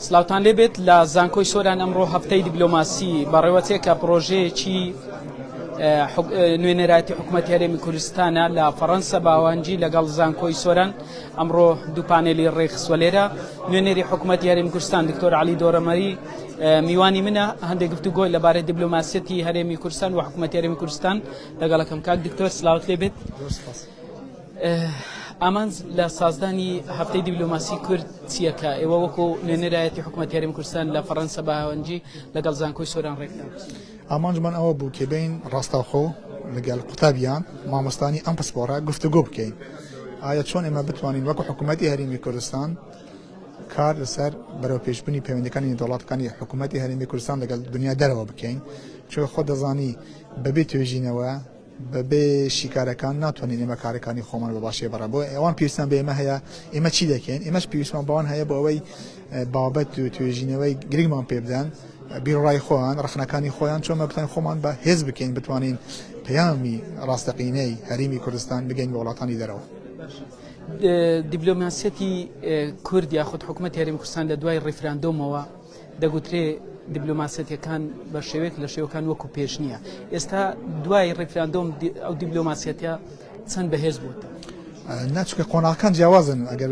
سلااوان لێبێت لە زانکۆی سۆران ئەمڕۆ هەفتەی دیبلۆماسی بەڕێوەچێ کە پرۆژەیەکی نوێنەرایەتی حکوومەت هەرێمی کوردستانە لە فەڕەنسا باوانجی لەگەڵ زانکۆی سۆران ئەمڕۆ دوو پانێلی ڕێکخستوە لێرە نوێنەری حکوومەتی هەرێمی کوردستان دکتۆر علی دۆرەمەری میوانی منە هەندێک گفتوگۆی لەبارەی دیبلۆماسیەتی هەرێمی کوردستان و حکوومەتی هەرێمی کوردستان لەگەڵەکەم کاک دکتۆر سلااوت لێ بێت. ئامانج لە سازدانی هەفتەی دیبلۆماسی کورد چییە کە ئێوە وەکو نوێنەرایەتی حکوومەت هەرێمی کوردستان لە فەڕەنسا بە هاوەنجی لەگەڵ زانکۆی سۆران ڕێکخرا؟ ئامانجمان ئەوە بوو کە بین ڕاستەوخۆ لەگەڵ قوتابیان مامۆستانی ئەم پسپۆڕە گفتوگۆ بکەین ئایا چۆن ئێمە بتوانین وەکو حکوومەتی هەرێمی کوردستان کار لەسەر بەرەوپێشبوونی پەیوەندەکانی دەوڵاتەکانی حکوومەتی هەرێمی کوردستان لەگەڵ دنیا دەرەوە بکەین چونکە خۆ دەزانی بەبێ توێژینەوە بەبێ شیکارەکان ناتوانین ئێمە کارەکانی خۆمان بە باشی بەڕێ بۆ ئەوان پێویستیان بە ئێمە هەیە ئێمە چی دەکەین ئێمەش پێویستمان بەوان هەیە بۆ ئەوەی بابەت و توێژینەوەی گرنگمان پێ بدەن بیرڕای خۆیان ڕخنەکانی خۆیان چۆن بتوانین خۆمان بە هێز بکەین بتوانین پەیامی ڕاستەقینەی هەرێمی کوردستان بگەین بە وڵاتانی دەرەوە. دیبلۆماسیەتی کورد یاخود حکوومەت هەرێمی کوردستان لە دوای ڕیفراندۆمەوە دەگوترێ دیبلۆماسیەتەکان بە شێوەیەک لە شێوەکان وەکو پێش نییە ئێستا دوای ڕیفراندۆم ئەو دیبلۆماسیەتە چەند بەهێز بووتە؟ نا چونکە قۆناغەکان جیاوازن ئەگەر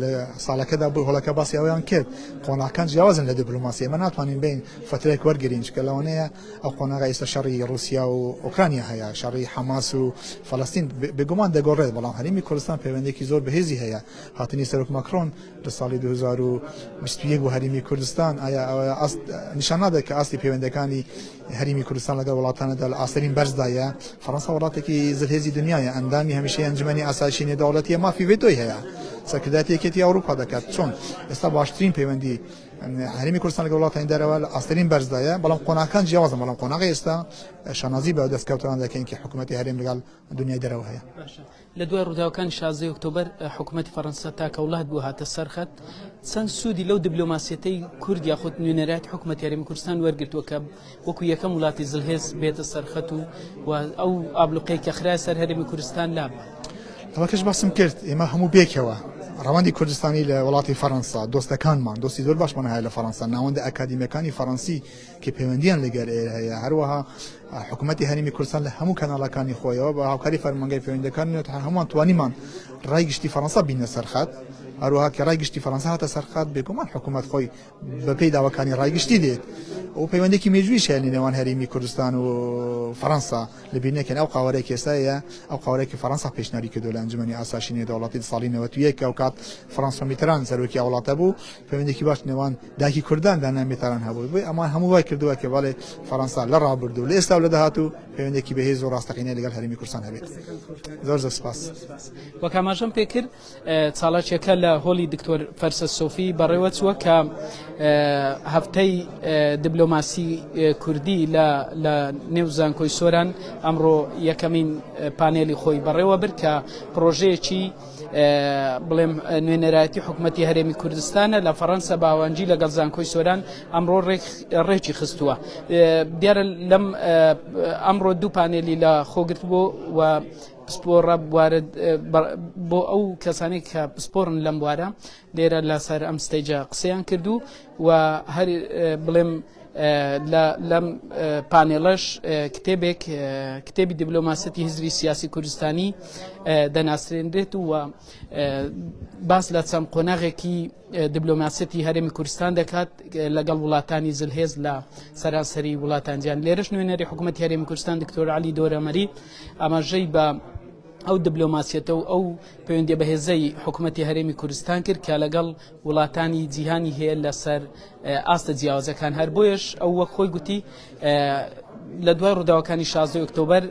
لە ساڵەکەدا بۆ هۆڵەکە باسی ئەویان کرد قۆناغەکان جیاوازن لە دیبلۆماسی ئێمە ناتوانین بین فترێک وەرگین چکە لەوانەیە ئەو قۆناغە ئێستا شەڕی رووسیا و ئۆکرانیا هەیە شەڕی حەماس و فەلەستین بێگومان دەگۆڕێت بەڵام هەرێمی کوردستان پەیوەندێکی زۆر بەهێزی هەیە هاتنی سەرۆک ماکرۆن لە ساڵی 2021 بۆ هەرێمی کوردستان ئایا ئەوە نیشان نادات کە ئاستی پەیوەندەکانی هەرێمی کوردستان لەگەڵ وڵاتانەدا لە ئاسترین بەرزدایە فەڕەنسا وڵاتێکی زلهێزی دنیایە ئەندامی هەمیشەی ئەنجومەنی ئاسایشی نێودەوڵەتیە مافی ڤێتۆی هەیە سەرکردایەتی یەکێتی ئەوروپا دەکات چۆن ئێستا باشترین پەیوەندی هەرێمی کوردستان لەگەڵ وڵاتانی دەرەوە لە ئاسترین بەرزدایە بەڵام قۆناغەکان جیاوازن بەڵام قۆناغی ئێستا شانازی بە دەستکەوتان دەکەین کە حکوومەتی هەرێم لەگەڵ دنیای دەرەوە هەیە. لە دوای ڕووداوەکانی شازدەی ئۆکتۆبەر حکوومەتی فەڕەنسا تاکە وڵات بوو هاتە سەر خەت، چەند سوودی لەو دیبلۆماسیەتەی کورد یاخود نوێنەرایەتی حکوومەتی هەرێمی کوردستان وەرگرتووە کە وەکو یەکەم وڵاتی زلهێز بێتە سەر خەت و و ئەو ئابلوقەی کە خرایە سەر هەرێمی کوردستان لابا؟ ئەوەکەش باسم کرد ئێمە هەموو بێکەوە ڕەوەندی کوردستانی لە وڵاتی فەڕەنسا دۆستەکانمان دۆستی زۆر باشمان هەیە لە فەڕەنسا ناوەندە ئەکادیمیەکانی فەڕەنسی کە پەیوەندیان لەگەل ئێرە هەیە هەروەها حکوومەتی هەرێمی کوردستان لە هەموو کەناڵەکانی خۆیەوە بە هاوکاری فەرمانگەی پەیوەندەکان هەمووان توانیمان ڕای گشتی فەڕەنسا بینە سەرخات هەروەها کە ڕای گشتی فەڕەنسا هاتە سەرخات بێگومان حکوومەت خۆی بەپێی داواکانی ڕای گشتی دێت ئەو پەیوەندێکی مێژوویش هەیە لە نێوان هەرێمی کوردستان و فەڕەنسا لە بیر نەکەن ئەو قاوەرەی کە ئێستا هەیە ئەو قاوەرەی کە فەڕەنسا پێشنیاری کردو لە ئەنجومەنی ئاسایشی نێودەوڵەتی ساڵی 91 ئەو کات فرانسۆ میتران سەرۆکی ئەو وڵاتە بوو پەیوەندێکی باش نێوان دایکی کوردان دانا میتران هەبوو بۆیە ئەمان هەموو وای کردووە کە بەڵێ فەڕەنسا لە ڕابردوو لە ئێستا و لە داهاتوو پەیوەندێکی بەهێز و ڕاستەقینەی لەگەڵ هەرێمی کوردستان هەبێت زۆر زۆر سپاس. وەک ئاماژەم پێکرد چالاکیەکە لە هۆڵی دکتۆر فەرسە سۆفی بەڕێوە چووە کە هەفتەی دیبلۆماسی کوردی لە نێو زانکۆی سۆران ئەمڕۆ یەکەمین پانێلی خۆی بەڕێوە برد کە پرۆژەیەکی بڵێم نوێنەرایەتی حکوومەتتی هەرێمی کوردستانە لە فەڕەنسا باوانجی لەگەڵ زانکۆی سۆران ئەمڕۆ ڕێکی خستووە دیارە لەم ئەمڕۆ دوو پانێلی لە خۆگرت بۆ و پسپۆڕە بوارە بۆ ئەو کەسانی کە پسپۆرن لەم بوارە لێرە لەسەر ئەم stage ە قسەیان کردو و هەر بڵێم لەم پانێڵەش کتێبێک کتێبی دیبلۆماسەتی هزری سیاسی کوردستانی دەناسرێنرێت و باس لە چەند قۆناغێکی دیبلۆماسەتی هەرێمی کوردستان دەکات لەگەڵ وڵاتانی زلهێز لە سەرانسەری وڵاتان جیان لێرەش نوێنەری حکوومەت هەرێمی کوردستان دکتۆر علی دۆرەمەری ئاماژەی بە ئەو دیبلۆماسیەتە و ئەو پەیوەندی بەهێزەی حکوومەتتی هەرێمی کوردستان کرد کە لەگەڵ وڵاتانی جیهانی هەیە لەسەر ئاستە جیاوازەکان هەر بۆیەش ئەو وەک خۆی گوتی لە دوای ڕووداوەکانی 16 ئۆکتۆبەر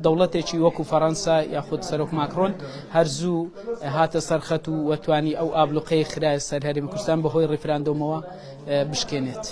دەوڵەتێکی وەکو فەڕەنسا یاخود سەرۆک ماکرۆن هەر زوو هاتە سەرخەت و وەتوانی ئەو ئابلوقەی خرایە سەر هەرێمی کوردستان بەهۆی ڕیفراندۆمەوە بشکێنێت.